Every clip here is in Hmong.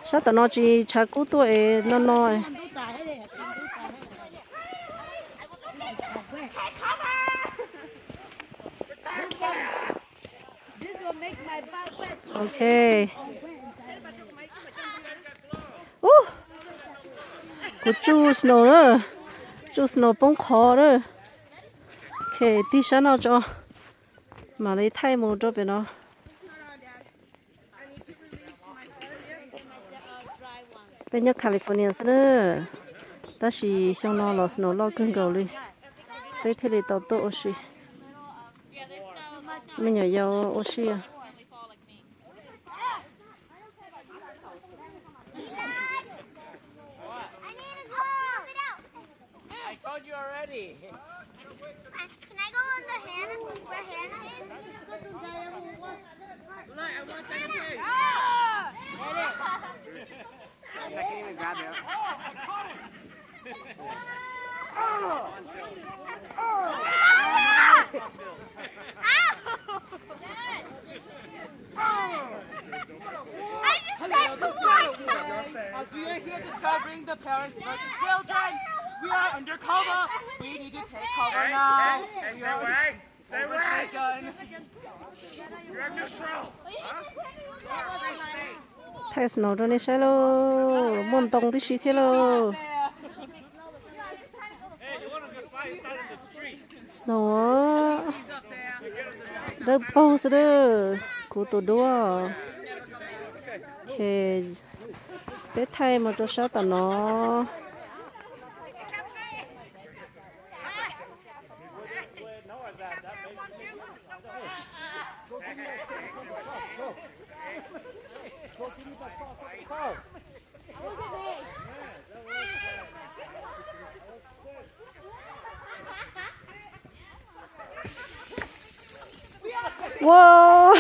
Sab tom no tsis tshav kub tuaj es no no. Ok. Ub, kuv tsuj snow na, tsuj snow poob qhov na. Ok, tig sab no tso, mam li thaij mus rau pem no. Peb nyob California xwb na, tab sis xyoo no los snow loj kawg nkaus li, peb thiaj li tau tuaj ua si. Me nyuam yaus ua si. I told you already. Can I go on the Hannah? Where Hannah is? Look, I want that too. I can't even grab it. I just said Hawaii. As we are here discovering the parents versus children, we are undercover. We need to take cover now. Hey, hey, hey, stay away. Stay away. Overtaken. You're neutral. Thaij snow rau nej saib lauj, muaj ntoo tib si thiab lauj. Snow dawb paug xwb, kuv tus duab. Ok, peb thaij mus rau sab tom no. Wow,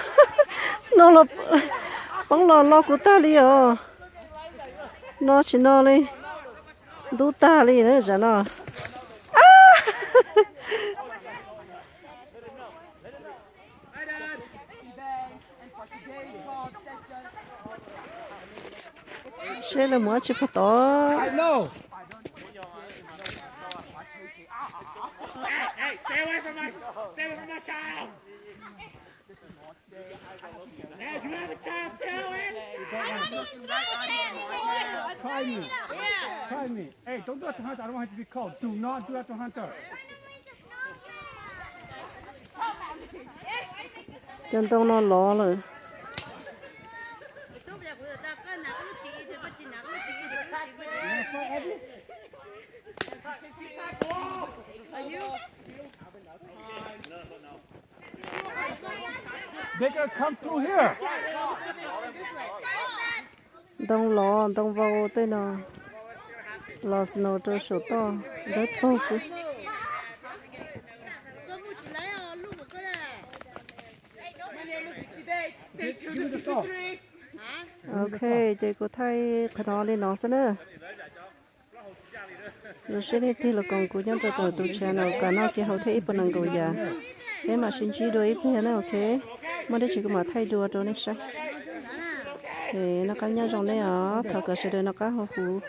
snow los poob los loj kuv tag li os. No tsis no li, ntub tag li na zaum no. Seb lawv mus dab tsi puag tod. Try me. Try me. Hey, don't do that to Hunter. I don't want him to be cold. Do not do that to Hunter. Cov ntoo no lov lawm. They gonna come through here. Ntoo lov, ntoo vau tej no, los snow rau saum toj, dawb paug xwb. Ok, ces kuv thaij qhov no li no xwb na. Zoo siab nej tig los koom kuv nyob rau tom tus channel no, kom noj kev haus thiab ib puas nees nkaum yam. Peb mam sib ntsib dua ib pliag na, ok. Muaj dab tsi kuv mam thaij dua rau nej saib. Es noj qab nyob zoo nej os, thov kom sawv daws noj qab haus huv.